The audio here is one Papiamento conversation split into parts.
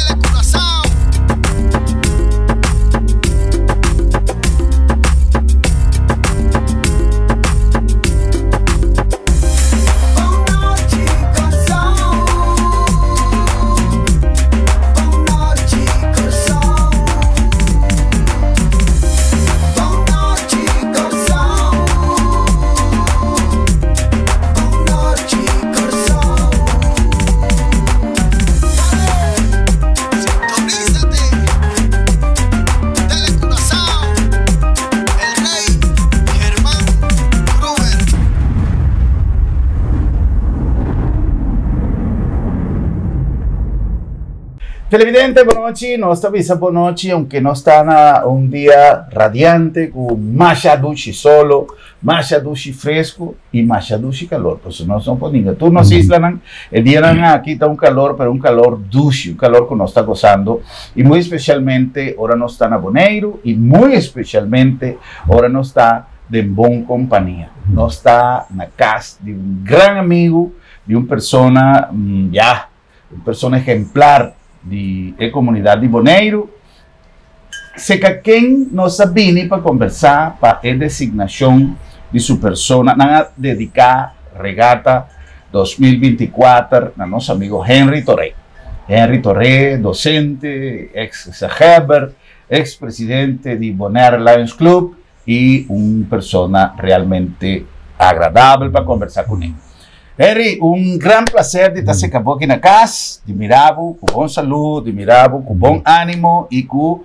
Telecuraçao. Televidente, bonochi. Nos ta bisa bonochi, aunke nos ta na un dia radiante ku masha dushi solo, masha dushi fresco y masha dushi calor. Pues nos no por ninga. Tur nos islanan, e dianan aki ta un calor, pero un calor dushi, un calor ku nos ta gozando. Y muy especialmente ora nos ta na Boneiru y muy especialmente ora nos ta den bon compania. Nos ta na cas di un gran amigo, di un persona, ya, un persona ejemplar di e comunidad di Boneiru. Seca ken nos a bini pa conversa pa e designacion di su persona. Nan a dedica Regata 2024 na nos amigo Henry Toré. Henry Toré, docente, ex gezaghebber, ex presidente di Bonaire Lions Club y un persona realmente agradabel pa conversa cune. Henry, un gran placer di ta seca bo aki na cas, di mira bo cu bon salud, di mira bo cu bon animo y cu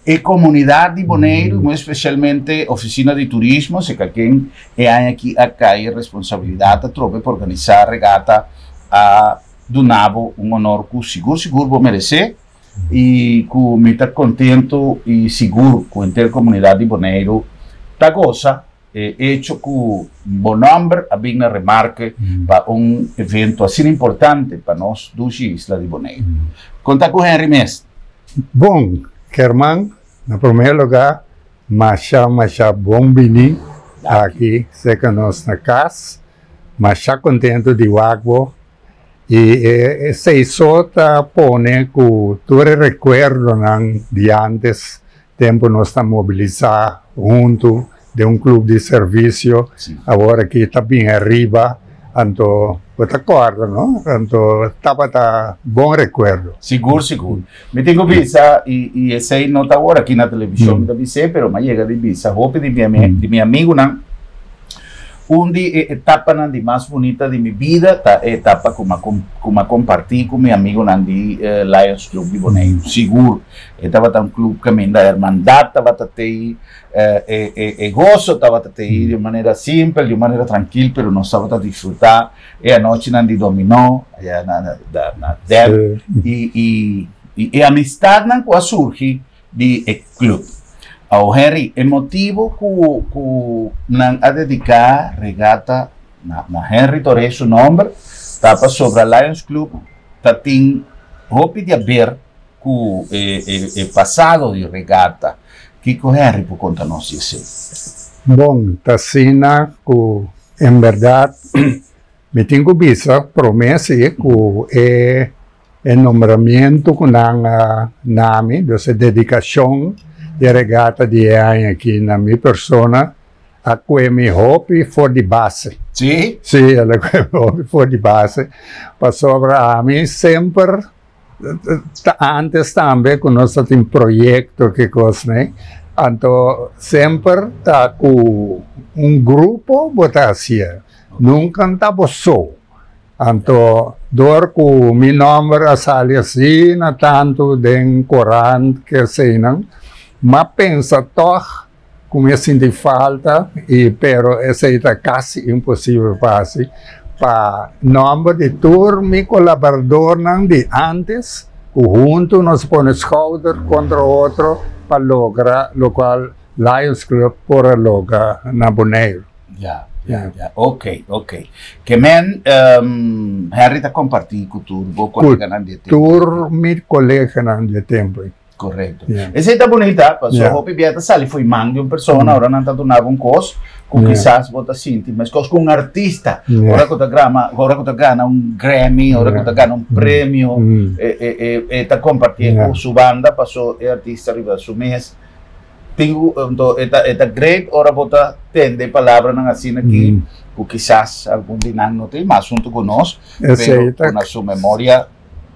e comunidad di Boneiru, muy especialmente Oficina di Turismo, seca ken e aña aki a cay e responsabilidad atrobe pa organisa regata, a duna bo un honor cu sigur sigur bo merece y cu mi ta contento y sigur cu henter comunidad di Boneiru ta goza e hecho cu bo nomber a bin na remarke pa un evento asina importante pa nos dushi isla di Boneiru. Conta cu Henry mes. Bon, German, na prome lugar, masha masha bon bini aki cerca nos na cas. Masha contento di wak bo y esey so ta pone cu tur e recuerdonan di antes tempo nos ta mobilisa hunto den un club di servicio, awor aki ta bin ariba, anto bo ta corda no, anto tabata bon recuerdo. Sigur sigur. Mi tin cu bisa y esey no ta awor aki na television mi ta bis'e pero mi a yega di bisa hopi di mi amigunan. Un di e etapanan di mas bunita di mi bida ta e etapa ku m'a ku m'a kompartí ku mi amigunan di Lions Club di Boneiru. Sigur, e tabata un club kaminda hermandat tabata tei, e e e goso tabata tei di un manera simpel, di un manera trankil, pero nos tabata disfrutá e anochinan di dominó aya na na na Dep i i i e amistatnan ku a surgi di e club. Awo Henry, e motibo cu cu nan a dedica regata na na Henry Toré su nomber ta pasobra Lions Club ta tin hopi di haber cu e e e pasado di regata. Kico Henry por conta nos di esey? Bon, ta asina cu en berdad mi tin cu bisa prome si cu e E nombramiento ku nan a na mi, dus e dedikashon di e regata di e aña aki na mi persona a kue mi hopi for di base. Sí? Sí, el a kue mi hopi for di base, pasobra ami semper ta antes tambe ku nos ta tin proyekto ki kos nei, anto semper ta ku un grupo bo ta hasié, nunka ta bo so. Anto dor ku mi nòmber a sali asina tantu den korant ku eseinan, m'a pensa tòg ku mi a sinti falta i pero esei ta kasi imposibel pa hasi pa nòmber di tur mi kolaboradornan di ántes ku huntu nos a pone skouder kontra otro pa logra lokual Lions Club por a logra na Boneiru. Ya, ya, ya. Ok, ok. Ke men Henry ta kompartí ku tur bo koleganan di e tempu. Ku tur mi koleganan di e tempu. Korekto. Esei ta bunita, pasobra hopi bia ta sali fo'i man di un persona ora nan ta duna bo un kos ku kisas bo ta sinti meskos ku un artista ora ku ta grama, ora ku ta gana un Grammy, ora ku ta gana un premio e ta kompartié ku su banda paso e artista riba su mes tin ku anto e ta e ta great ora bo ta tende palabranan asina aki ku kisas algun di nan no tin mas huntu ku nos pero ku na su memoria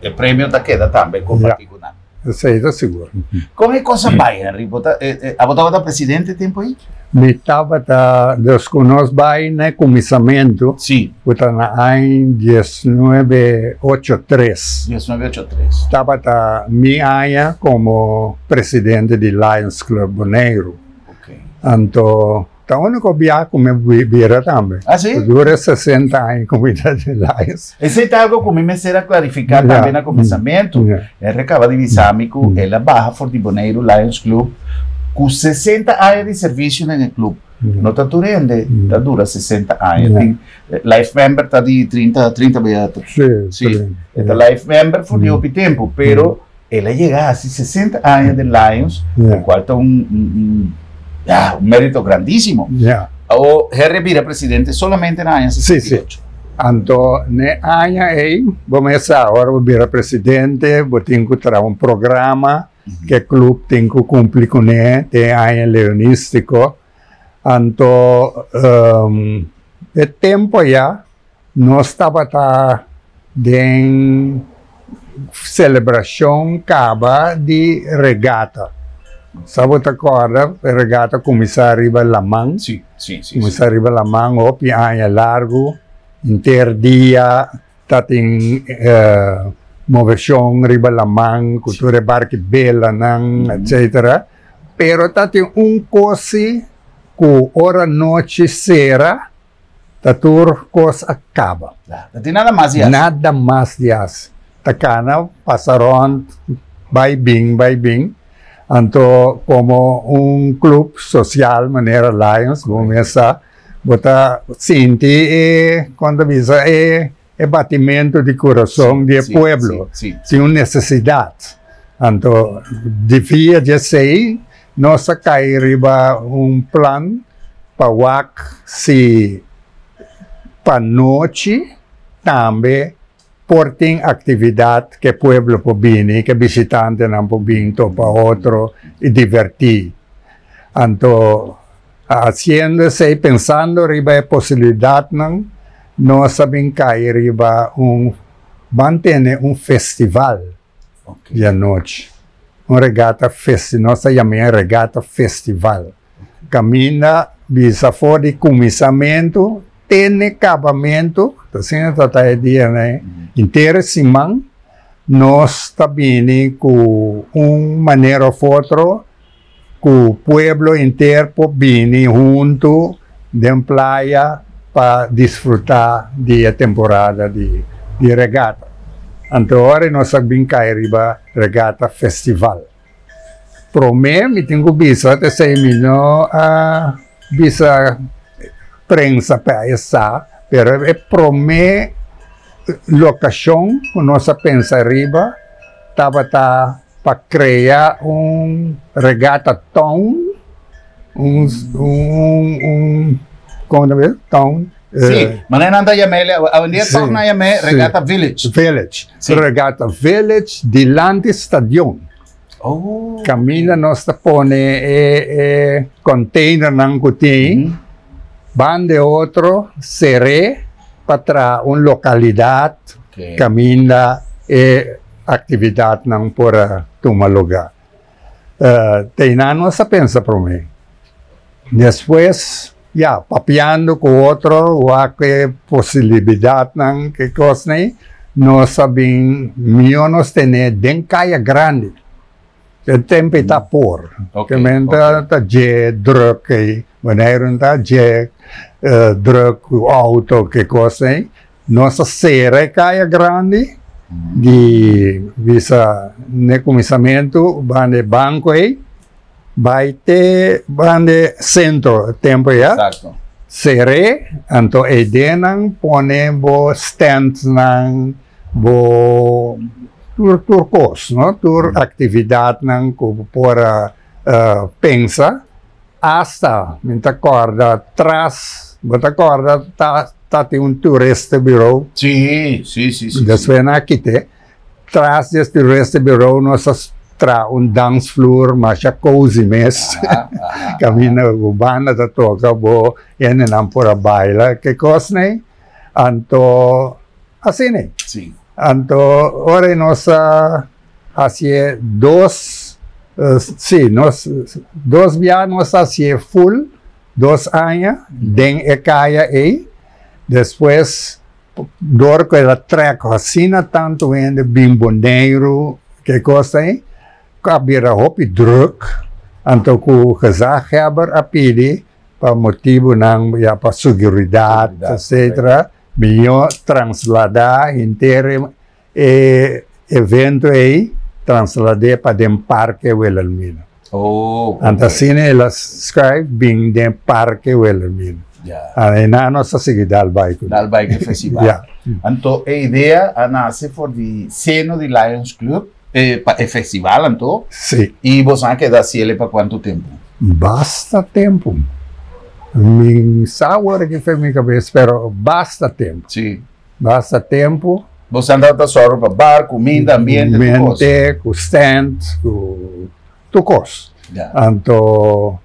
E premio ta keda tambe comparti cu nan. Esey ta sigur. Con e cosa bay, Henry? Bo ta, abo tabata presidente e tempo ey? Mi tabata, dus cu nos bay na e cuminsamento, cu ta na aña diesnuebe ocho tres. 1983. Tabata mi aña como presidente di Lions Club Boneiru. Anto. Ta úniko bia ku mi bira tambe. Ah, sí? Dura 60 aña ku mi ta den Lions. Esei ta algo ku mi mester a klarifiká tambe na kuminsamentu. Henry kaba di bisa mi ku el a baha for di Boneiru Lions Club ku 60 aña di servisio den e club. No ta tur hende ta dura 60 aña. Tin life member ta di 30, 30 bia. Sí, Sí, e ta life member for di hopi tempu, pero El a yega hasi 60 aña den Lions, lo cual ta un, un, ya, un mérito grandísimo. Awo Henry a bira presidente solamente na aña 68. Sí, sí. Anto n'e aña ei, bo mes sa, ora bo bira presidente, bo tin ku traha un programa ku e club tin ku kumpli kuné den e aña leonístiko. Anto e tempu ayá Nos tabata den selebrashon kaba di regata. Sa bo ta kòrda e regata kuminsá riba laman? Sí, sí, sí. Kuminsá riba laman hopi aña largu, henter dia ta tin moveshon riba laman ku tur e barki belanan, etsetera. Pero ta tin un kos si ku ora nochi sera, Ta tur kos a kaba. No tin nada mas di hasi. Nada mas di hasi. Ta kana pasa rònt, bai bin, bai bin. Anto komo un klup sosial manera Lions, bo mes sa, bo ta sinti e, kon ta bisa, e e batimentu di kurason di e pueblo. Tin un nesesidat. Anto di via di esei nos a kai riba un plan pa wak si pa nochi tambe por tin aktividat ku e pueblo por bini, ku e bishitantenan por bin topa otro i divertí. Anto Haciendo esey, pensando riba e posibilidadnan, nos a bin cay riba un ban tene un festival di anochi, un regata festi, nos ta yam'e regata festival, caminda bisa for di cuminsamento te n'e cabamento, asina ta ta e dianan, henter e siman nos ta bini cu un manera of otro ku pueblo henter por bini huntu den playa pa disfrutá di e temporada di regata. Anto ora nos a bin kai riba Regata Festival. Promé mi tin ku bisa t'esei mi no a bisa prensa pa e sa, pero e promé lokashon ku nos a pensa riba tabata pa crea un regata town, un, un, un, como ta bisa? Town. Sí, manera nan ta yam'e, awendia toch nan yam'e Regata Village. Village. Sí. Regata Village dilanti stadion. Oh. Caminda nos ta pone e, e containernan cu tin, banda e otro cer'e pa traha un localidad caminda e Actividadnan por a tuma lugar. Teinan nos a pensa prome. Despues, ya, papiando cu otro, wak e posibilidadnan, ke cosnan ei, nos a bin mihor nos tene den Caya Grandi. E tempo ei ta por. Ok, Ke men ta ok. ta dje druk ei. Boneiru no ta dje druk cu auto, ke cos ei. Nos a sera e kaya grandi di bisa n'e kuminsamentu banda e banko ei bai te banda e sentro e tempu ya. Exacto. Ser'é, anto eidennan pone bo standnan, bo Tur kos, no? Tur aktividatnan ku bo por a pensa. Asta mi ta kòrda tras, bo ta kòrda ta ta tin un toeristenbureau? Sí, sí, sí, sí. Despues nan a kit'é. Tras di es toeristenbureau nos a traha un dansvloer masha cozy mes. Kaminda ku banda ta toka bo hendenan por a baila ke kos nei. Anto asina ei. Sí. Anto ora nos a hasié dos, sí, nos dos bia nos a hasié full dos aña den e kaya ei. Despues dor ku el a trèk asina tantu hende bin Boneiru ke kos ei, ku a bira hopi drùk. Anto ku gezaghebber a pidi pa motibunan ya pa seguridat etcetera mihó trasladá henter e evento ei traslad'é pa den Parke Wilhelmina. Anto asina el a skrèf bin den Parke Wilhelmina. Einan nos a sigui dal bai ku. Dal bai ku e festival. Anto e idea a nase for di seno di Lions Club pa e festival anto? Si. I boso a keda hasiel pa kuantu tempu? Basta tempu. Mi sa awor ki fe mi kabes pero basta tempu. Si. Basta tempu. Boso a ta sòru pa bar, kuminda, ambiente, tur kos? Ambiente, ku stand, ku tur kos. Anto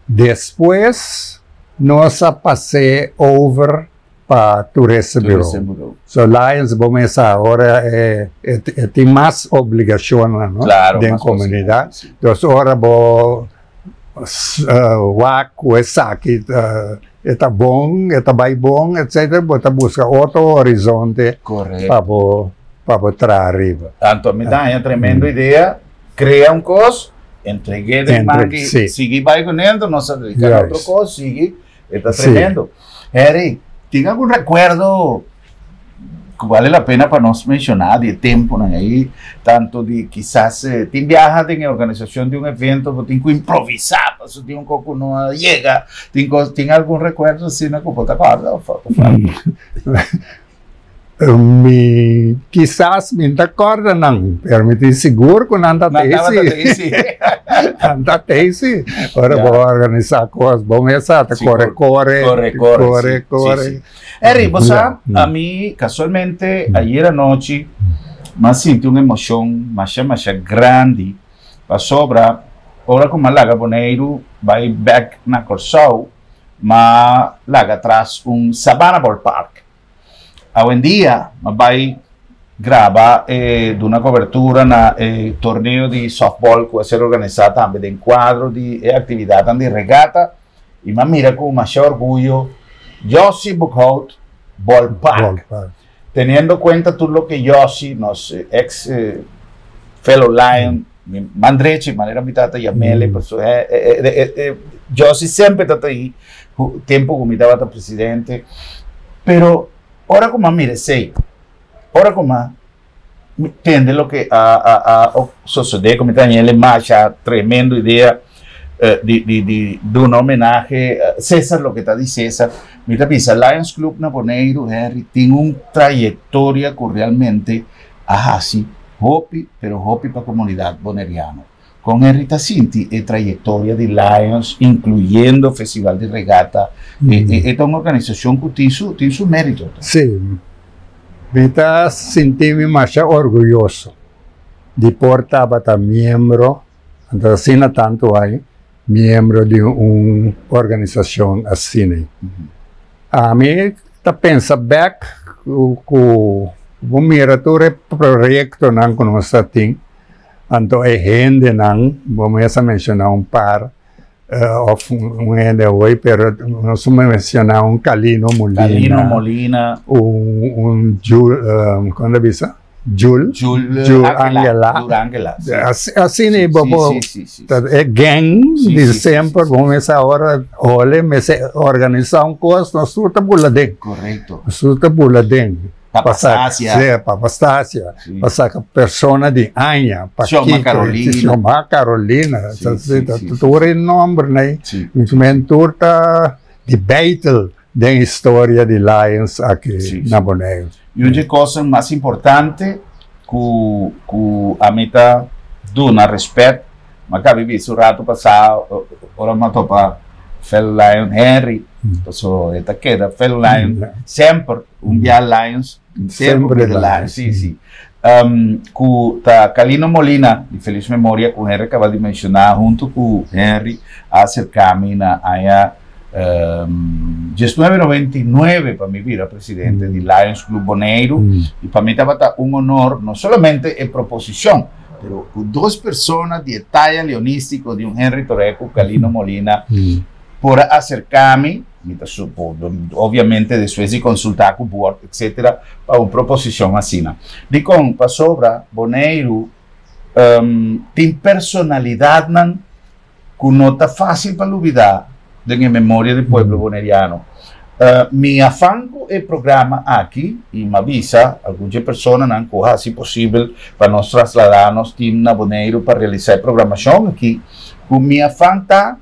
despues nos a pas'é over pa Toeristenbureau. So Lions bo mes sa ora e e tin mas obligashonnan no den komunidat. Dus ora bo wak ku esaki e ta bon, e ta bai bon etcetera bo ta buska otro horizonte pa bo pa bo traha riba. Anto mi ta haña tremendo idea krea un kos entreg'é den man di sigui bai kuné anto nos a dediká na otro kos sigui. E ta tremendo. Harry, tin algun recuerdo cu vale la pena pa nos menciona di e temponan ahí? Tanto di kisas tin biaha den e organisacion di un evento bo tin cu improvisa pasobra tin un cos cu no a yega. Tin cos, tin algun recuerdo asina cu bo ta corda of of algo? Mi kisas mi ta kòrda nan, pero mi tin sigur ku nan ta tei si. Nan ta tei si. Ora bo organisá kos, bo mes sa ta kore kore, kore kore. Harry, bo sa, ami kasualmente ayer anochi mi a sinti un emoshon masha masha grandi pasobra ora ku mi a laga Boneiru bai bèk na Kòrsou, mi a laga atras un Sabana Ballpark. Awendia m'a bai graba e duna cobertura na e torneo di softball cu a ser organisa tambe den cuadro di e actividadnan di regata y m'a mira cu masha orguyo Yossi Boekhout Ballpark. Teniendo cuenta tur loke Yossi, nos ex fellow Lion, mi man drechi, manera mi tata yam'ele, pasobra Yossi semper ta ta ahi. Tempu ku mi tabata presidente, pero ora ku mi a mira esei, ora ku mi a tende loke a a a sosodé ku mi ta haña el masha tremendo idea di di di duna homenahe Cesar loke ta di Cesar, mi ta bisa Lions Club na Boneiru Henry tin un trayektoria ku realmente a hasi hopi pero hopi pa komunidat boneriano. Kon Henry ta sinti e trayektoria di Lions, inkluyendo Festival di Regata? E ta un organisashon ku tin su tin su mérito. Sí, mi ta sinti mi masha orguyoso di por tabata miembro, anto asina tantu ai, miembro di un organisashon asina. Ami ta pensa bèk ku bo mira tur e proyektonan ku nos ta tin. Anto e hendenan, bo mes a menshoná un par, òf un hende awor, pero nos a menshoná un Calino Molina. Calino Molina. Un Jul, kon ta bisa? Jul. Jul Jul Angela. Jul Angela, si. Asina e bo por, e gang di semper, bo mes awor hole mester organisá un kos, nos tur ta bula den. Korekto. Nos tur ta bula den. Papa Stasia. Sí, Papa Stasia. Sí. Pa saca persona di aña. Pa Xioma Kiko, Carolina. Xioma Carolina. Sí, Ta- sí, ta- sí, ta- sí, Tur sí. e nomber nei. Sí. Men tur ta di beitel den historia di Lions aki Sí, na sí. Boneiru. I un dje kosa mas importante. Ku ku ami ta duna respet. Mi a kaba bisa un ratu pasá ora mi a topa Fellow Lion Henry, paso e ta keda Fellow Lion semper, un bia Lions, semper bira Lions, si si. Ku ta Calino Molina di felis memoria ku Henry kaba di menshoná huntu ku Henry a aserká mi na aña 1999 pa mi bira presidente di Lions Club Boneiru i pa mi tabata un honor no solamente e proposishon pero ku dos persona di e taya leonístiko di un Henry Toré ku Calino Molina por a aserká mi, mi ta supo obviamente despues di konsultá ku board etcetera pa un proposishon asina. Dikon? Pasobra Boneiru tin personalidatnan ku no ta fásil pa lubidá den e memoria di pueblo boneriano. Mi afan ku e programa aki i mi a bisa algun dje personanan ku hasi posibel pa nos trasladá nos tim na Boneiru pa realisá e programashon aki, ku mi afan ta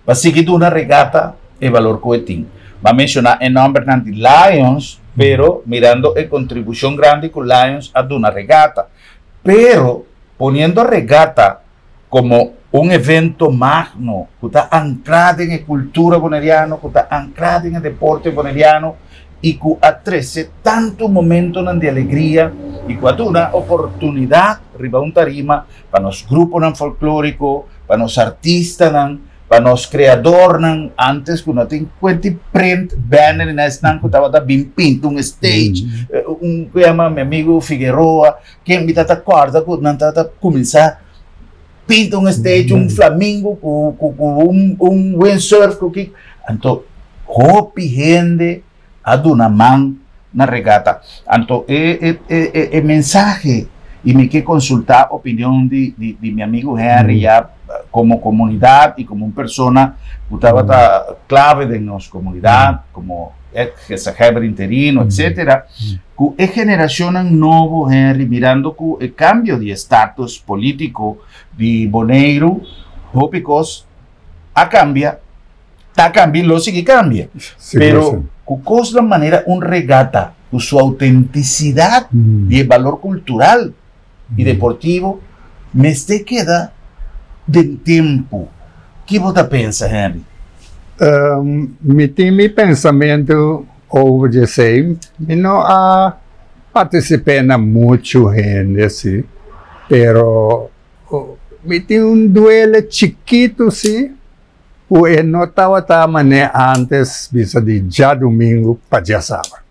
pa sigui duna regata e balor ku e tin. Mi a menshoná e nòmbernan di Lions, pero mirando e kontribushon grandi ku Lions a duna regata, pero poniendo regata komo un evento magno ku ta ankrá den e kultura boneriano, ku ta ankrá den e deporte boneriano i ku a trese tantu momentonan di alegria i ku a duna oportunidat riba un tarima pa nos gruponan folklóriko, pa nos artistanan, pa nos kreadornan. Antes ku no tin kuenti print banner i esnan ku tabata bin pinta un stage, un ku yama mi amigu Figueroa, Ken mi ta ta kòrda ku nan ta ta kuminsá pinta un stage, un flamingo ku ku ku un un windsurf ku kiko. Anto hopi hende a duna man na regata. Anto e e e e mensahe i mi ke konsultá opinion di di di mi amigu Henry ya komo komunidat i komo un persona ku tabata klave den nos komunidat komo gezaghebber interino etcetera. Ku e generashonnan nobo, Henry, mirando ku e kambio di e status polítiko di Boneiru, hopi kos a kambia, ta kambia i lo sigui kambia. Pero ku kosnan manera un regata ku su autentisidat di e balor kultural i deportivo mester keda den tempu. Ki bo ta pensa, Henry? Mi tin mi pensamentu Over di esei mi no a partisip'é na muchu hende si, pero mi tin un duele chikitu si ku e no tabata manera antes bisa di djadumingu pa djasabra.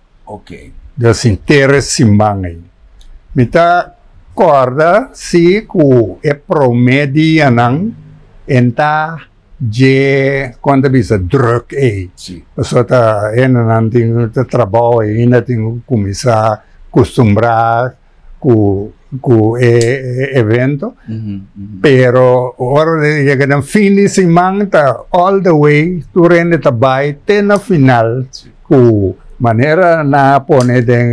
Dus henter e siman ei. Mi ta kòrda si ku e promé dianan en ta. Dje kon ta bisa druk ei. Pasobra ta hendenan tin ta trabou ainda tin ku kuminsá kustumbrá ku ku e evento. Pero ora di yega den fin di siman ta all the way tur hende ta bai te na final ku manera nan a pone den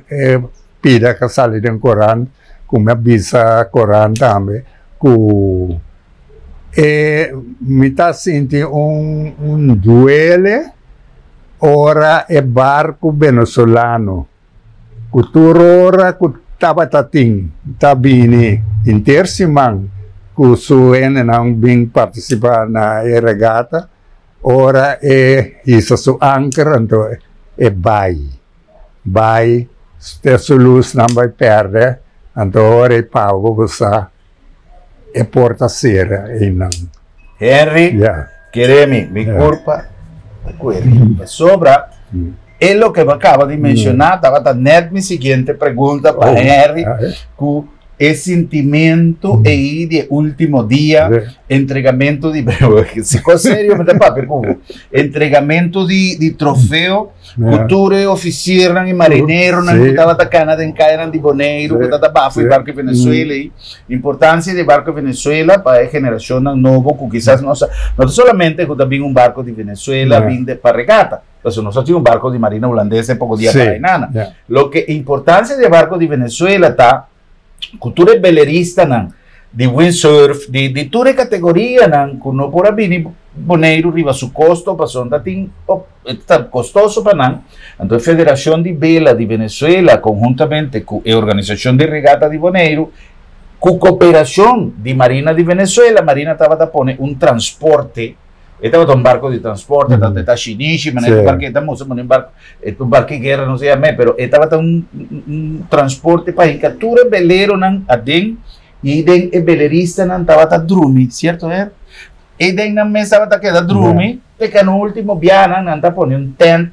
e pida ku a sali den korant ku mi a bisa korant tambe ku E mi ta sinti un un duele ora e barco venezolano cu tur ora cu tabata tin ta bini henter siman cu su hendenan bin participa na e regata ora e hisa su anker anto e bay bay te su luznan bay perde anto ora e pago bo sa. E por ta sera einan. Henry, kere mi, mi kurpa ta kueri. Pasobra e loke bo a kaba di menshoná tabata nèt mi siguiente pregunta pa Henry, ku e sintimentu ei di e último dia, entregamentu di, si kos serio mi ta papia ku bo, entregamentu di trofeo. Ku tur e ofisiernan i marineronan ku tabata kana den kayanan di Boneiru, ku tabata bafo e barku Venezuela ei. Importansia di e barku Venezuela pa e generashonnan nobo ku kisas no sa, no ta solamente ku ta bin un barku di Venezuela bin pa regata, pasobra nos a tin un barku di marina hulandes e poko dia para ainana. Loke importansia di e barku di Venezuela ta ku tur e beleristanan. di windsurf, di tur e kategorianan ku no por a bini Boneiru riba su kosto pasobra ta tin ta kostoso pa nan. Anto e Federashon di Bela di Venezuela konhuntamente ku e Organisashon di Regata di Boneiru ku koperashon di Marina di Venezuela, Marina tabata pone un transporte, e tabata un barko di transporte, e ta shinishi, manera e barko e ta mustra manera un barko, e ta un barko di guera no se yam'é, pero e tabata un transporte pa hinka tur e beleronan aden i den e beleristanan tabata drumi, sierto Her? E den nan mes tabata keda drumi, te ku na ultimo bianan nan ta pone un tent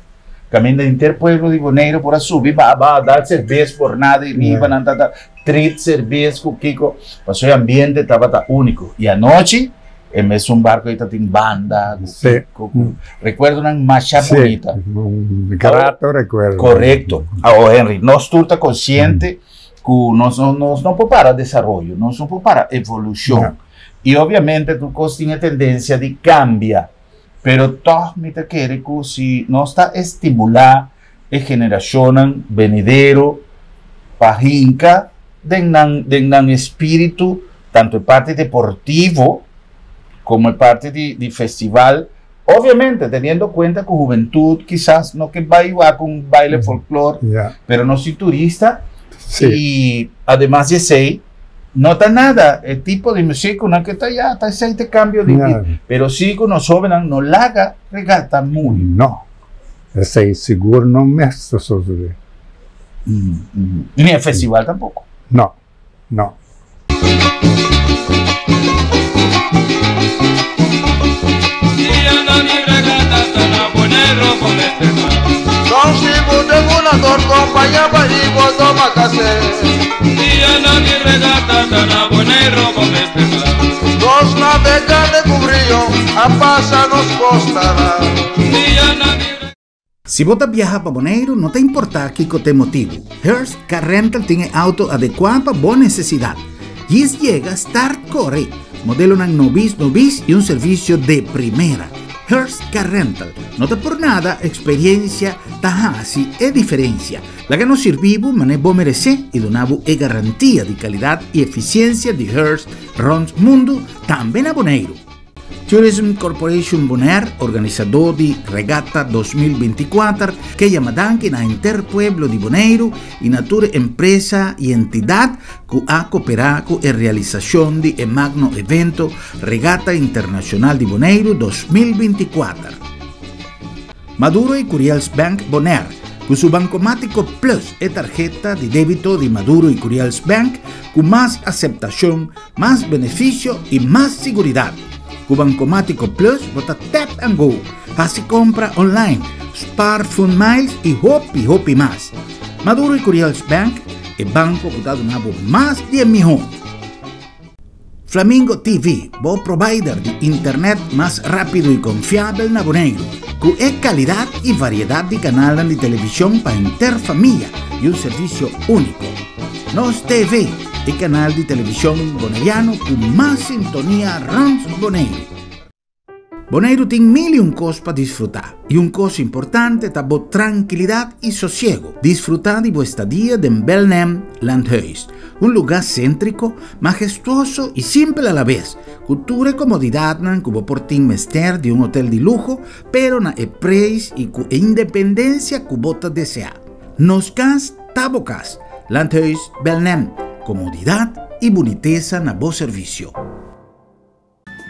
kaminda henter pueblo di Boneiru por a subi baha baha dal serbes por nada i riba nan tabata trit serbes ku kiko, pasobra e ambiente tabata úniko. I anochi e mesun barko ei ta tin banda ku kiko ku rekuerdonan masha bunita. Un grato rekuerdo. Korekto. Awor Henry, nos tur ta konsiente ku nos nos no por para desaroyo, nos no por para evolushon. I obviamente tur kos tin e tendensia di kambia, pero tòg mi ta kere ku si nos ta estimulá e generashonnan benidero pa hinka den nan den nan espíritu tantu e parti deportivo komo e parti di di festival, obviamente teniendo kuenta ku hubentut kisas no ke bai wak un baile folklor, pero nos tin turista i ademas di esei no ta nada e tipo di muziek ku nan ke ta ya ta esei ta e kambio di pero si ku nos hobennan no laga regata muri. No, esei sigur no mester sosode. Ni e festival tampoko. No, no. Si bo ta biaha pa Boneiru, no ta importá kiko ta e motibu, Hertz Car Rental tin e auto adekuá pa bo nesesidat. Djis yega, start kore! Modelonan nobis nobis i un servisio de primera. Hertz Car Rental, no ta por nada eksperensia ta hasi e diferensia. Laga nos sirbi bo manera bo meresé i duna bo e garantia di kalidat i efisiensia di Hertz rònt mundu, tambe na Boneiru. Tourism Corporation Bonaire, organisadó di Regata 2024, ke yama danki na henter pueblo di Boneiru i na tur empresa i entidat ku a koperá ku e realisashon di e magno evento Regata Internashonal di Boneiru 2024. Maduro i Curiels Bank Bonaire, ku su Bankomátiko Plus, e tarheta di débito di Maduro i Curiels Bank ku mas aseptashon, Mas beneficio y mas siguridad. Cu Bancomático Plus bo ta tap and go, haci compra online, spaar fun miles y hopi hopi mas. Maduro y Curiels Bank, e banco cu ta duna bo mas di e miho. Flamingo TV, bo provider di internet mas rapido y confiabel na Boneiru, cu e calidad y variedad di canalnan di television pa henter famia y un servicio unico. Nos TV, e kanal di televishon boneriano ku mas sintonia rònt Boneiru. Boneiru tin mil i un kos pa disfrutá, i un kos importante ta bo trankilidat i sosiego. Disfrutá di bo estadia den Belnem Landhuis, un lugá séntriko, mahestuoso i simpel alabes, ku tur e komodidatnan ku bo por tin mester di un hotel di luho, pero na e preis i ku e independensia ku bo ta deseá. Nos kas ta bo kas. Landhuis Belnem, komodidat i bunitesa na bo servisio.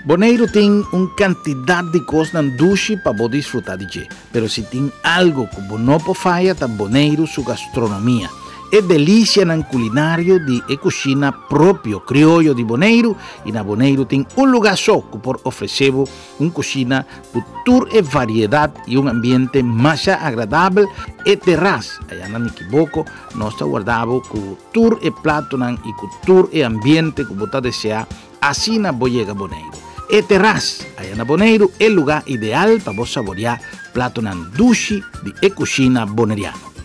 Boneiru tin un kantidat di kosnan dushi pa bo disfrutá di dje, pero si tin algu ku bo no por faya ta Boneiru su gastronomia. E delisianan kulinario di e kushina propio krioyo di Boneiru i na Boneiru tin un lugá so ku por ofresé bo Un kushina ku tur e variedat i un ambiente masha agradabel. E terras aya na Nikiboko nos ta warda bo ku tur e platonan i ku tur e ambiente ku bo ta deseá asina bo yega Boneiru. E terras aya na Boneiru e lugá ideal pa bo saboriá platonan dushi di e kushina boneriano.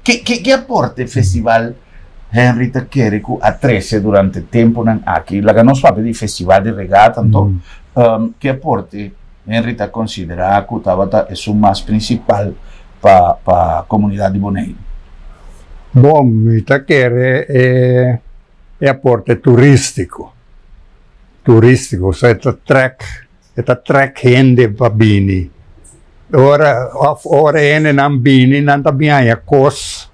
Ki ki ki aporte festival Henry ta kere ku a trese durante tempunan aki? Laga nos papia di festival di regata anto. Ki aporte Henry ta konsiderá ku tabata esun mas prinsipal pa pa komunidat di Boneiru? Bon, mi ta kere e e aporte turístiko. Turístiko, osea e ta trèk E ta trek hende pa bini. Ora of ora e hendenan bini nan ta bin haña kos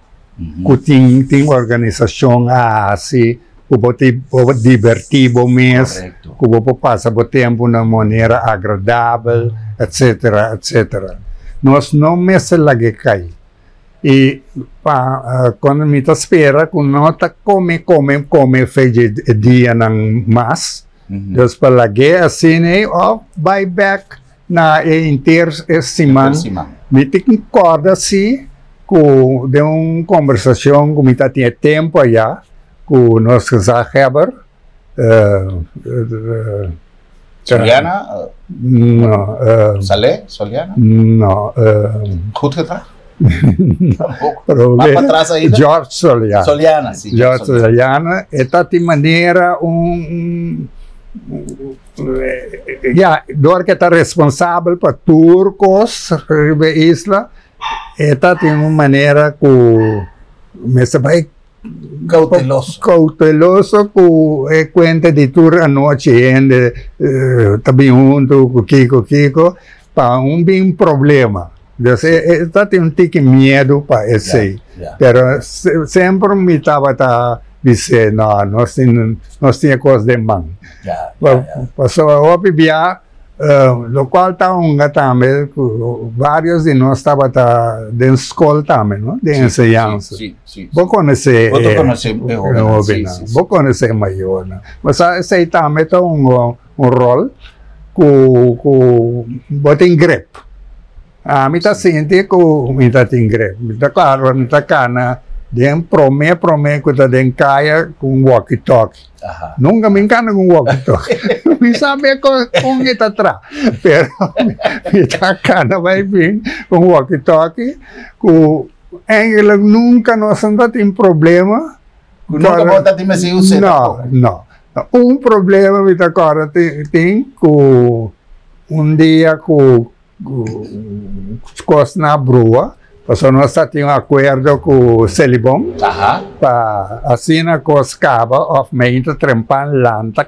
ku tin tin organisashon a hasi ku bo ti bo por dibertí bo mes, ku bo por pasa bo tempu na un manera agradabel, etsetera, etsetera. Nos no mester lag'é kai. I pa kuando mi ta spera ku no ta kome kome kome fe dje e dianan mas. Dus pa lag'é asina ei òf bai bèk na e henter e siman. Mi tin kòrda si ku den un kombersashon ku mi ta tin e tempu ayá ku nos gezaghebber, Soliana? No. Saleh? Soliana? No. Goedgedrag? Tampoco. Mas pa tras ainda? George Soliana. Soliana, si. George Soliana. E ta tin manera un, ya, dor ke ta responsabel pa tur kos riba e isla, e ta tin un manera ku mester bai Cauteloso. Cauteloso cu e cuenta di tur anochi hende ta bin hunto cu kico kico pa un bin problema. Dus e ta tin un tiki miedo pa esey. Pero semper mi tabata bis'é no nos tin nos tin e cos den man. Pasobra hopi bia Locual ta hunga tambe cu varios di nos tabata den scol tambe, no? Den enseñansa. Sí, sí, sí. Bo conoce Bo ta conoce e hobennan, sí, sí. Bo conoce e mayornan. Bo sa esey tambe ta hunga un rol cu cu bo tin grip. Ami ta sinti ku mi ta tin grip. Mi ta klaro mi ta kana den prome prome ku ta den kaya ku un walkie talkie. Nunka mi kana ku un walkie talkie. Mi sabi kon e ta traha pero mi ta kana bai bin ku un walkie talkie ku eigenlijk nunka nos no ta tin problema. Ku nunka bo ta tin mester us'é tampoco. No, no. Un problema mi ta kòrda tin ku un dia ku Kos na brua, pasobra nos ta tin un akuerdo ku Selibon pa asina kos kaba òf meinta trempan lanta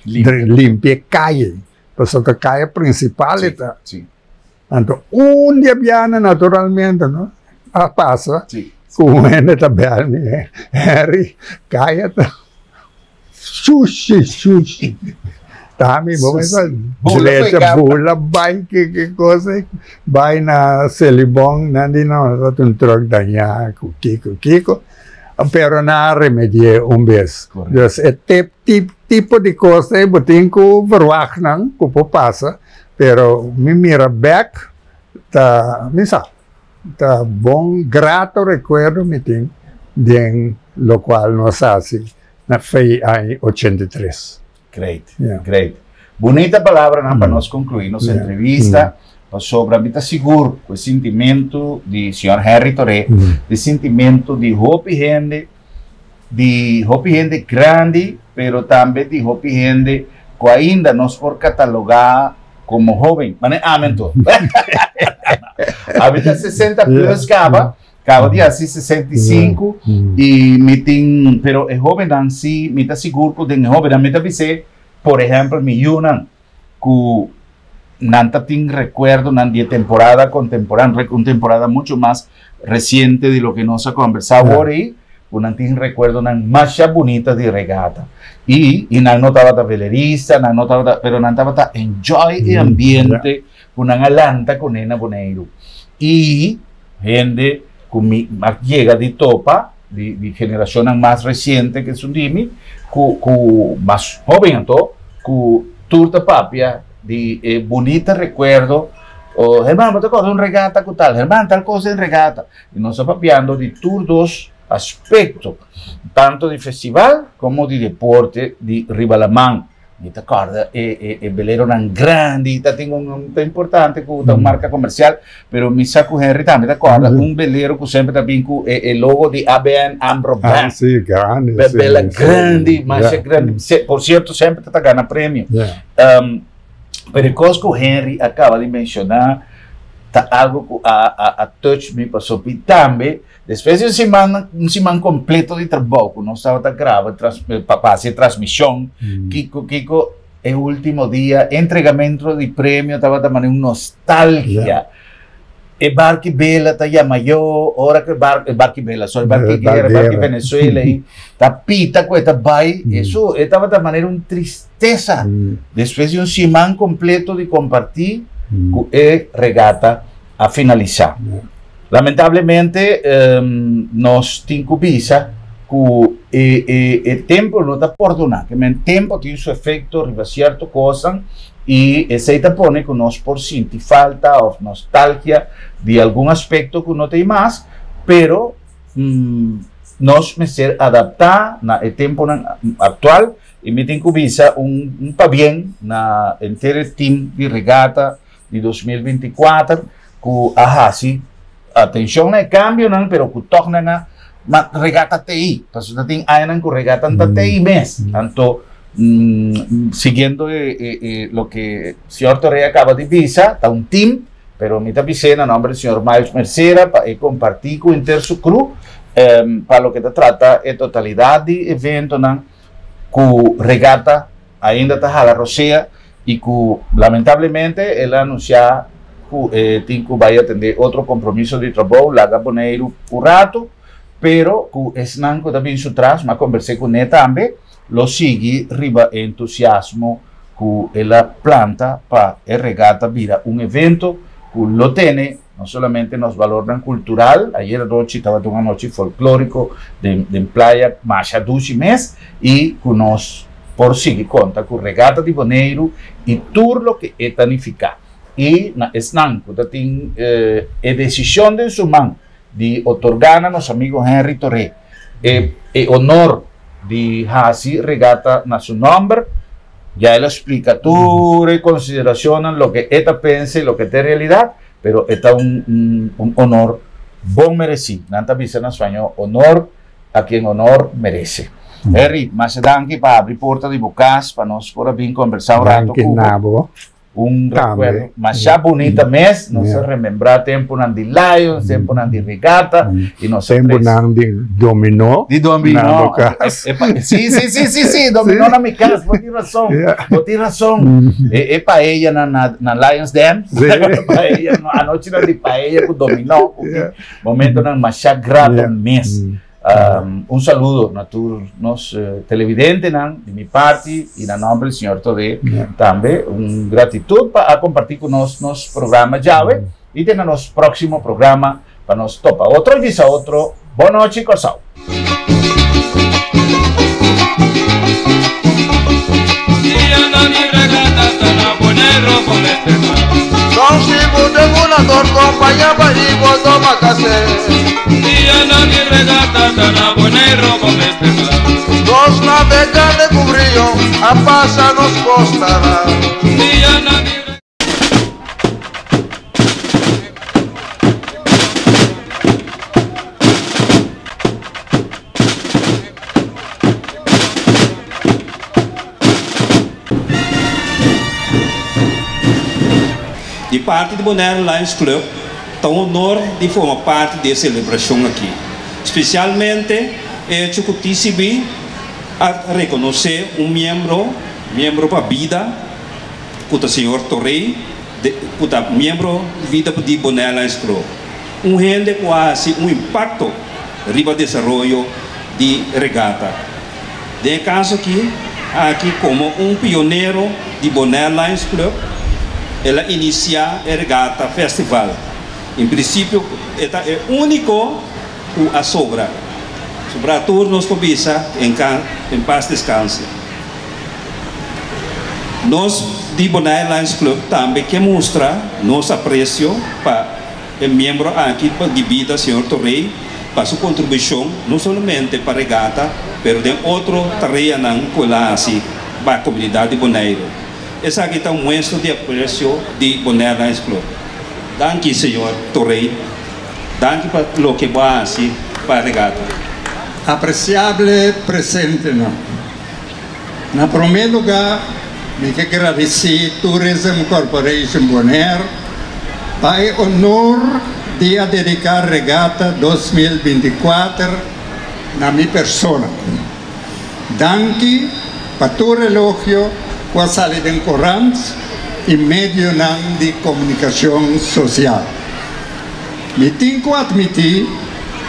limpia e kaye, pasobra ta kaye prinsipal e ta. Anto un dia biaha naturalmente no a pasa ku un hende ta bèl mi, Henry, kaye ta Sushi, sushi. Tami, bo mesa drecha bula bai ke ke cosa bai na Selibon nan di no ta un truck dañá ku kiko kiko pero nan a remedi'é un bes. Dus e tip tip tipo di kos ei bo tin ku verwagt nan ku por pasa pero mi mira bek ta mi sa ta bon grato rekuerdo mi tin den lokual nos hasi. Na fei aña 83. Great, great. Bunita palabranan pa nos conclui nos entrevista, pasobra mi ta sigur cu e sintimento di señor Henry Toré, di sintimento di hopi hende, di hopi hende grandi, pero tambe di hopi hende cu ainda nos por cataloga como hoben. Mane ami anto. Ami ta 60 plus caba. Caba di haci 65 y mi tin, pero e hobennan si, mi ta sigur cu den e hobennan mi ta bis'é, por ehempel mi yunan cu nan ta tin recuerdonan di e temporada contemporánea, un temporada mucho mas reciente di loke nos a conversa awor ey, cu nan tin recuerdonan masha bunita di regata. Y, y nan no tabata velerista, nan no tabata, pero nan tabata enjoy e ambiente cu nan a lanta cune na Boneiru. Y Hende ku mi a yega di topa, di di generashonnan mas resiente ku esun di mi, ku ku mas hóben anto, ku tur ta papia di e bunita rekuerdo, o Herman bo ta kòrda un regata ku tal, Herman tal kos den regata. I nos ta papiando di tur dos. aspekto, tanto di festival komo di deporte di riba laman. Mi ta kòrda e e e beleronan grandi, ta tin un ta importante ku ta un marka komersial, pero mi sa ku Henry tambe ta kòrda un belero ku semper ta bin ku e e logo di ABN AMRO Ah, Bank. sí, grandi, Be sí, bela sí, grandi, masha yeah. grandi. Se, por sierto, semper ta ta gana premio. Yeah. Um, pero e kos ku Henry a kaba di menshoná ta algo ku a a a touch mi pasobra mi tambe Despues di un siman, un siman completo di trabou cu nos tabata graba tras, pa pa haci e transmision, kico kico e ultimo dia, entregamento di premio tabata mane un nostalgia. E barki bela ta yama yo, ora cu e bar, e barki bela, sorry, barki guera, barki Venezuela ey, ta pita cu e ta bay, eso, e tabata manera un tristesa. Despues di un siman completo di comparti cu e regata a finalisá. Lamentablemente nos tin ku bisa ku e e e tempu no ta pordoná, ke men tempu tin su efekto riba sierto kosnan i esei ta pone ku nos por sinti falta òf nostalgia di algun aspekto ku no ta ei mas, pero nos mester adaptá na e tempunan aktual i mi tin ku bisa un un pabien na henter e tim di regata di 2024 ku a hasi atenshon na e kambionan pero ku tòg nan a ma regata te ei pasobra ta tin añanan ku regata no ta te ei mes anto siguiendo e e e loke señor Torrey a kaba di bisa ta un tim pero mi ta bis'é na nòmber di señor Miles Mercera pa e kompartí ku henter su kru pa loke ta trata e totalidat di eventonan ku regata ainda ta hala rosea y cu lamentablemente el a anuncia cu e tin cu bay atende otro compromiso di trabou, laga Boneiru un rato, pero cu esnan cu ta bin su tras, mi a converse cu ne tambe, lo sigui riba e entusiasmo cu el a planta pa e regata bira un evento cu lo tene no solamente nos balornan cultural, ayer anochi tabata un anochi folklorico den den playa masha dushi mes, y cu nos por sigui conta cu Regata di Boneiru y tur loke e ta nifica. Y na esnan cu ta tin e decision den su man di otorga na nos amigo Henry Toré e e honor di haci regata na su nomber, ya el a splica tur e consideracionnan, loke e ta pensa y loke ta e realidad, pero e ta un un honor bon mereci. Nan ta bisa na spañol, honor a quien honor merece. Henry, masha danki pa abri porta di bo cas pa nos por a bin conversa un rato Danki cu bo. na bo. Un Tambe. recuerdo masha bunita mes, nos a remembra temponan di Lions, temponan di regata y nos a trece. Temponan di dominó. Di dominó. Na bo cas. E, e, si, si, si, si, si, dominó na mi cas, bo tin razon, bo tin razon. E, e paella na, na, na Lions Den, Si. paella, no, anochi nan di paella cu dominó, cu Yeah. momentonan masha grato Yeah. mes. Un saludo na tur nos televidentenan di mi parti y na nomber di señor Todé tambe. Un gratitud pa a comparti cu nos nos programa djawe y te na nos proximo programa pa nos topa otro y bisa otro bon nochi Corsou. Di parti di Bonaire Lions Club ta un honor di forma parti di e selebrashon aki, spesialmente e hecho ku TCB a rekonosé un miembro, miembro pa bida, ku ta señor Torrey, ku ta miembro di bida di Bonaire Lions Club, un hende ku a hasi un impakto riba desaroyo di regata. Den e kaso aki, aki komo un pionero di Bonaire Lions Club, el a inisiá e regata festival. En prinsipio e ta e úniko ku a sobra. Sobra tur nos por bisa en en pas deskanse. Nos di Bonaire Lions Club tambe ke mustra nos apresio pa e miembro aki di bida señor Torrey. pa su kontribushon no solamente pa Regata pero den otro tareanan ku el a hasi pa komunidat di Boneiru. Esaki ta un muestra di apresio di Bonaire Lions Club. Danki señor Torrey. Danki pa loke bo a hasi pa Regata. Apresiable presentenan. Na promé lugá mi ke gradisí Tourism Corporation Bonaire pa e honor di a dediká Regata 2024 na mi persona. Danki pa tur elogio ku a sali den korant i medionan di komunikashon sosial. Mi tin ku atmití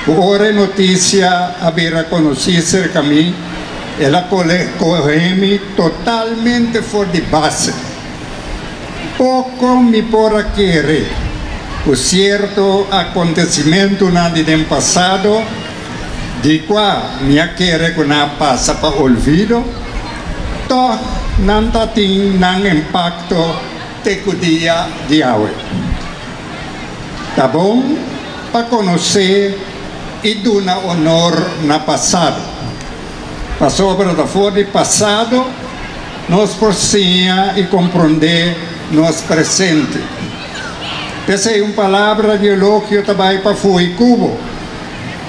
ku ora e notisia a bira konosí serka mi, el a kohe mi totalmente for di base. Poko mi por a kere ku sierto akontesimentunan di den pasado, di kua mi a kere ku nan a pasa pa olvido, tòg nan ta tin nan impakto te ku dia di awe. Ta bon pa konosé i duna onor na pasado, pasobra ta for di pasado nos por siña i komprondé nos presente. P'esei un palabra di elogio ta bai pa Fuhikubo,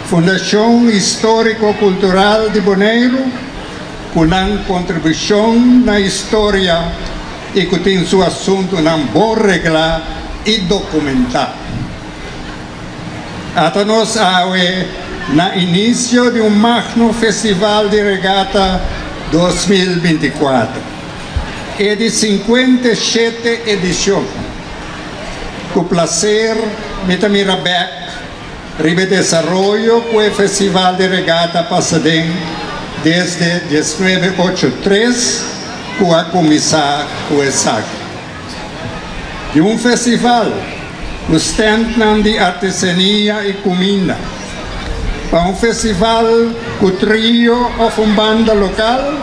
Fundashon Históriko Kultural di Boneiru, ku nan kontribushon na historia i ku tin su asuntunan bon reglá i dokumentá. Ata nos awe na inisio di un magno festival di regata 2024, e di 57 edishon. Ku plaser mi ta mira bèk riba e desaroyo ku e festival di regata a pasa den desde 1983 ku a kuminsá ku esaki. Di un festival ku stèntnan di artesania i kuminda, pa un festival ku trio òf un banda lokal,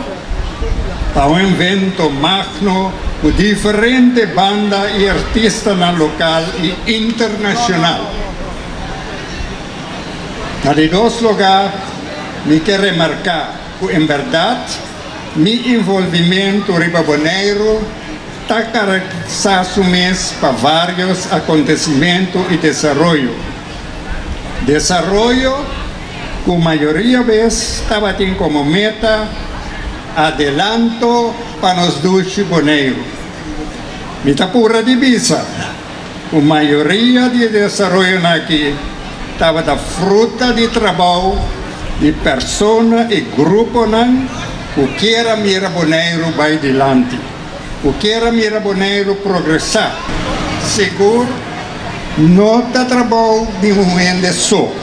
pa un evento magno ku diferente banda i artistanan lokal i internashonal. Na di dos lugá mi ke remarká ku en bèrdat mi involvimentu riba Boneiru ta karakterisá su mes pa vários akontesimentu i desaroyo. Desaroyo ku mayoria bes tabatin komo meta adelanto pa nos dushi Boneiru. Mi ta pura di bisa ku mayoria di e desaroyonan aki tabata fruta di trabou di persona i gruponan ku kier a mira Boneiru bai dilanti, ku kier a mira Boneiru progresá. Sigur no ta trabou di un hende so.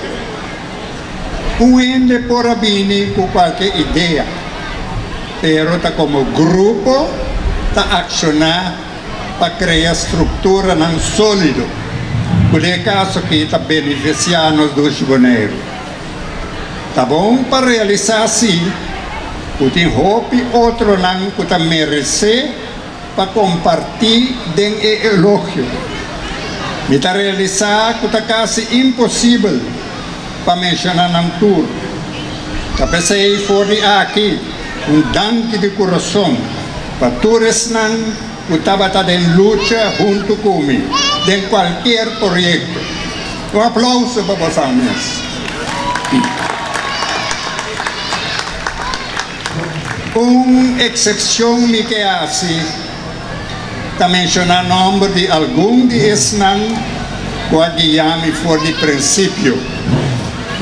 Un hende por a bini ku kualke idea, pero ta komo grupo ta akshoná pa krea strukturanan sólido ku den e kaso aki ta benefisiá nos dushi Boneiru. Ta bon pa realisá si ku tin hopi otronan ku ta meresé pa kompartí den e elogio. Mi ta realisá ku ta kasi imposibel pa menshoná nan tur. Ta p'esei for di aki un danki di kurason pa tur esnan ku tabata den lucha huntu ku mi den kualkier proyekto. Un aplauso pa bosan mes. Un eksepshon mi ke hasi ta menshoná nòmber di algun di esnan ku a guia mi for di prinsipio,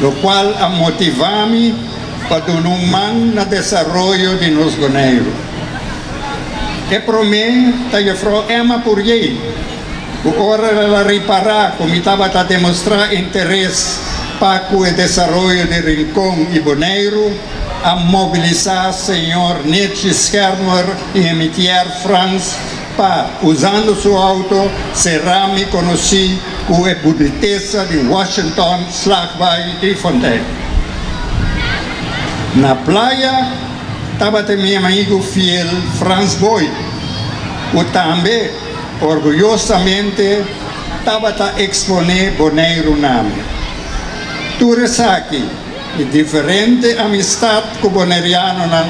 lokual a motivá mi pa duna un man na desaroyo di nos Boneiru. E promé ta Jufrou Emma Pourier, ku ora el a ripará ku mi tabata demostrá interes pa ku e desaroyo di Rincon i Boneiru, a mobilisá señor Nietzsche Schermer i Emitier Frans pa, usando su auto, será mi konosí ku e bunitesa di Washington, Slagbaai i Fontein. Na playa tabata mi amigu fiel Frans Boy, ku tambe orguyosamente tabata eksponé Boneiru na mi. Tur esaki i diferente amistat ku bonerianonan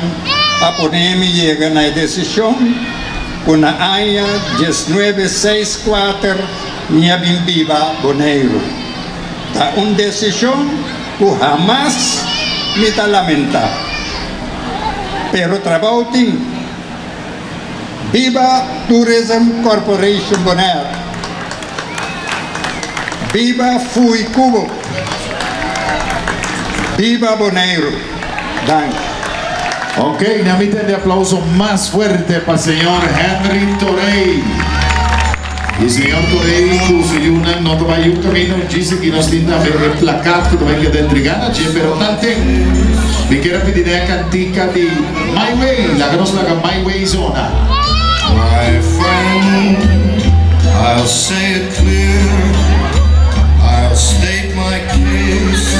a pone mi yega na e desishon ku na aña diesnuebe seis kuater mi a bin biba Boneiru. Ta un desishon ku hamas mi ta lamentá. Pero trabou tin. Biba Tourism Corporation Bonaire! Biba Fui Cubo! Biba Boneiru! Danki. Ok, na mi tende aplauso mas fuerte pa señor Henry Torey. Y señor Torey cu su yunan no ta bay yu camino, djis aki nos tin tambe e plakat cu ta bay keda entrega na dje, pero tanten mi kier a pidi den e cantica di My Way, laga nos laga My Way zona. My friend, I'll say it clear, I'll state my case,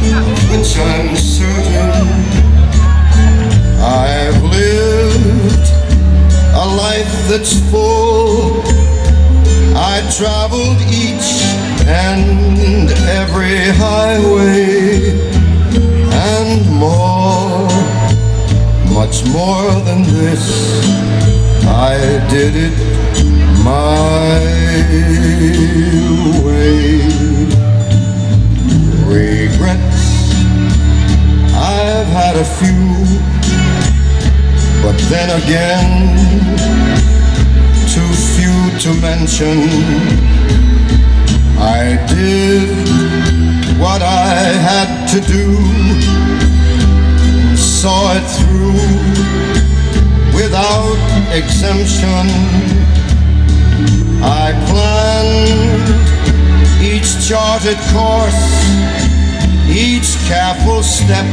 of which I'm certain. I've lived a life that's full. I traveled each and every highway and more, much more than this. I did it my way. Regrets, I've had a few, but then again, too few to mention. I did what I had to do, and saw it through without exemption. I planned each charted course, each careful step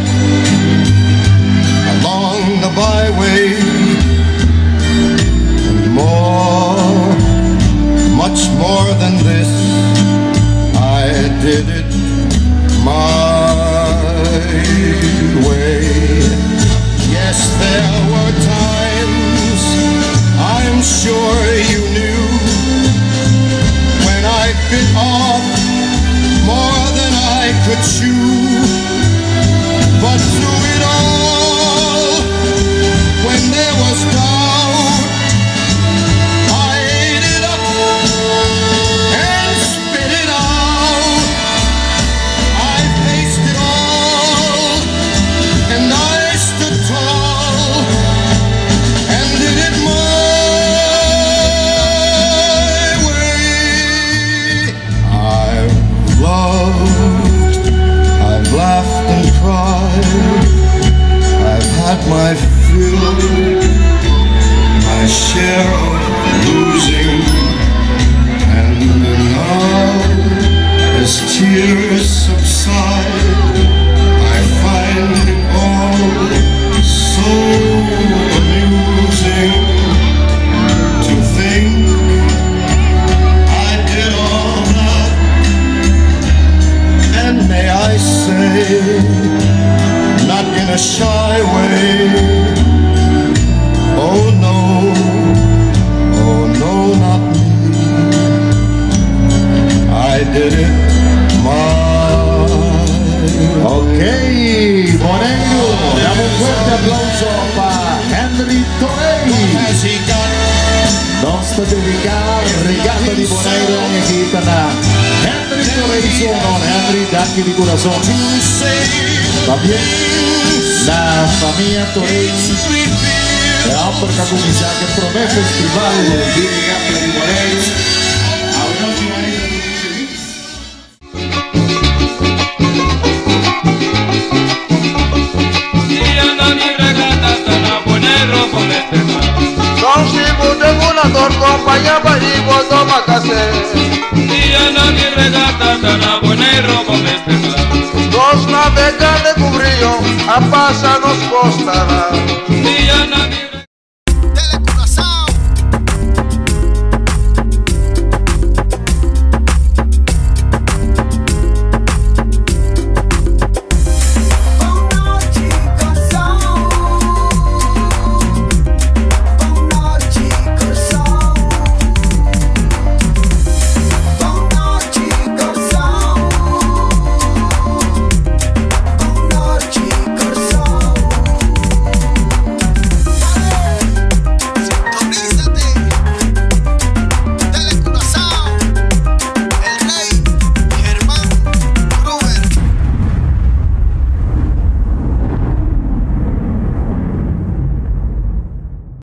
along the byway, and more, much more than this, I did it my way. Yes, there were times I'm sure you knew when I bit off more than I could chew. But through it all, when there was doubt, I ate it up and spit it out. I faced it all and I stood tall and did it my way. I've loved, I've laughed and cried, I've had my fill, my share of losing, and now as tears subside, I find it all so amusing to think I did all that. And may I say, not in a shy way, oh no, oh no, not me. I did it my Ok, Boneiru, dame un fuerte aplauso pa Henry Torey. Has he got? Nos ta dediká Regata di Boneiru aki na Henry Torey su honor. Henry, danki di kurason. To say Pabien na famia Torey. truly fear E homber ku a kuminsá e promé festival di Regata di Boneiru. Awe nochi, felis. Nos compañía pa y voto makase. Nos navega de cubrillo a pasa nos costará.